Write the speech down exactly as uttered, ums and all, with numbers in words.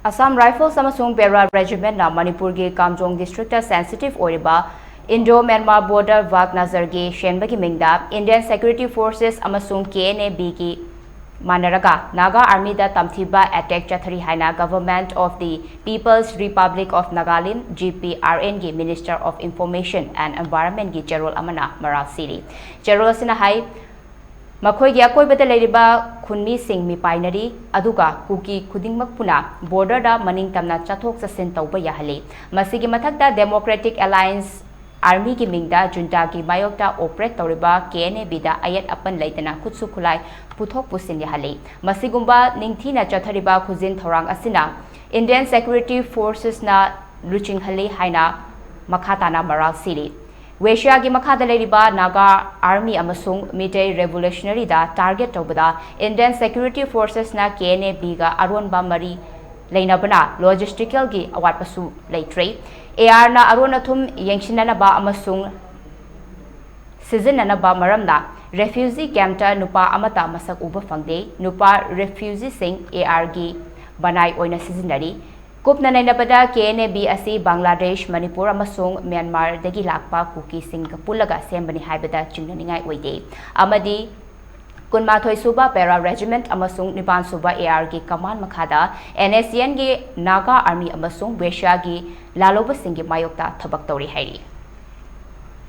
Assam Rifles ꯑꯃꯁꯨꯡ Para Regiment ꯅ ꯃꯅꯤꯄꯨꯔꯒꯤ ꯀꯥꯝꯖꯣꯡ district ꯇ sensitive ꯑꯣꯏꯔꯤꯕ Indo-Myanmar border ꯋꯥꯒ ꯅꯖꯔꯒꯤ ꯁꯦꯟꯕꯒꯤ ꯃꯤꯡꯗ Indian Security Forces ꯑꯃꯁꯨꯡ K N A B ꯒꯤ ꯃꯥꯟꯅꯔꯒ Naga Army ꯗ ꯇꯝꯊꯤꯕ attack ꯆꯠꯊꯔꯤ ꯍꯥꯏꯅ Government of the People's Republic of Nagaland, G P R N ꯒꯤ Minister of Information and Environment ꯒꯤ ꯆꯦꯔꯣꯜ ꯑꯃꯅ ꯃꯔꯥꯜ ꯁꯤꯔꯤ꯫ ꯆꯦꯔꯣꯜ ꯑꯁꯤꯅ ꯍꯥꯏ, ꯃꯈꯣꯏꯒꯤ ꯑꯀꯣꯏꯕꯗ ꯂꯩꯔꯤꯕ ꯈꯨꯟꯃꯤꯁꯤꯡ ꯃꯤꯄꯥꯏꯅꯔꯤ, ꯑꯗꯨꯒ ꯀꯨꯀꯤ ꯈꯨꯗꯤꯡꯃꯛꯄꯨꯅ border ꯗ ꯃꯅꯤꯡ ꯇꯝꯅ ꯆꯠꯊꯣꯛ ꯆꯠꯁꯤꯟ ꯇꯧꯕ ꯌꯥꯍꯜꯂꯤ꯫ ꯃꯁꯤꯒꯤ ꯃꯊꯛꯇ Democratic Alliance Army ꯒꯤ ꯃꯤꯡꯗ junta ꯒꯤ ꯃꯥꯌꯣꯛꯇ operate ꯇꯧꯔꯤꯕ K N A B ꯗ ꯑꯌꯦꯠ ꯑꯄꯟ ꯂꯩꯇꯅ ꯈꯨꯠꯁꯨ ꯈꯨꯠꯂꯥꯏ ꯄꯨꯊꯣꯛ ꯄꯨꯁꯤꯟ ꯌꯥꯍꯜꯂꯤ꯫ ꯃꯁꯤꯒꯨꯝꯕ ꯅꯤꯡꯊꯤꯅ ꯆꯠꯊꯔꯤꯕ ꯈꯨꯖꯤꯟ ꯊꯧꯔꯥꯡ ꯑꯁꯤꯅ Indian Security Forces ꯅ ꯂꯨꯆꯤꯡꯍꯜꯂꯤ ꯍꯥꯏꯅ ꯃꯈꯥ ꯇꯥꯅ ꯃꯔꯥꯜ ꯁꯤꯔꯤ꯫ ꯋꯦꯁꯤꯌꯥꯒꯤ ꯃꯈꯥꯗ ꯂꯩꯔꯤꯕ Naga Army ꯑꯃꯁꯨꯡ ꯃꯤꯇꯩ Revolutionary ꯗ target ꯇꯧꯕꯗ Indian Security Forces ꯅ K N A B ꯒ ꯑꯔꯣꯟꯕ ꯃꯔꯤ ꯂꯩꯅꯕꯅ logistical ꯒꯤ ꯑꯋꯥꯠꯄꯁꯨ ꯂꯩꯇ꯭ꯔꯦ꯫ A R ꯅ ꯑꯔꯣꯟ ꯑꯊꯨꯝ ꯌꯦꯡꯁꯤꯟꯅꯅꯕ ꯑꯃꯁꯨꯡ ꯁꯤꯖꯤꯟꯅꯅꯕ ꯃꯔꯝꯅ refugee camp ꯇ ꯅꯨꯄꯥ ꯑꯃꯠꯇ ꯃꯁꯛ ꯎꯕ ꯐꯪꯗꯦ꯫ ꯅꯨꯄꯥ refugee ꯁꯤꯡ A R ꯒꯤ ꯕꯅꯥꯏ ꯑꯣꯏꯅ ꯁꯤꯖꯤꯟꯅꯔꯤ꯫ ꯀꯨꯞꯅ ꯅꯩꯅꯕꯗ, K N A B ꯑꯁꯤ ꯕꯪꯒ꯭ꯂꯥꯗꯦꯁ, ꯃꯅꯤꯄꯨꯔ ꯑꯃꯁꯨꯡ ꯃ꯭ꯌꯥꯟꯃꯥꯔꯗꯒꯤ ꯂꯥꯛꯄ ꯀꯨꯀꯤꯁꯤꯡꯒ ꯄꯨꯜꯂꯒ ꯁꯦꯝꯕꯅꯤ ꯍꯥꯏꯕꯗ ꯆꯤꯡꯅꯅꯤꯡꯉꯥꯏ ꯑꯣꯏꯗꯦ, ꯑꯃꯗꯤ ꯀꯨꯟꯃꯥꯊꯣꯏ ꯁꯨꯕ Para Regiment ꯑꯃꯁꯨꯡ ꯅꯤꯄꯥꯟ ꯁꯨꯕ A R ꯒꯤ command ꯃꯈꯥꯗ N S C N ꯒꯤ Naga Army ꯑꯃꯁꯨꯡ ꯋꯦꯁꯤꯌꯥꯒꯤ ꯂꯥꯜꯂꯧꯕꯁꯤꯡꯒꯤ ꯃꯥꯌꯣꯛꯇ ꯊꯕꯛ ꯇꯧꯔꯤ ꯍꯥꯏꯔꯤ꯫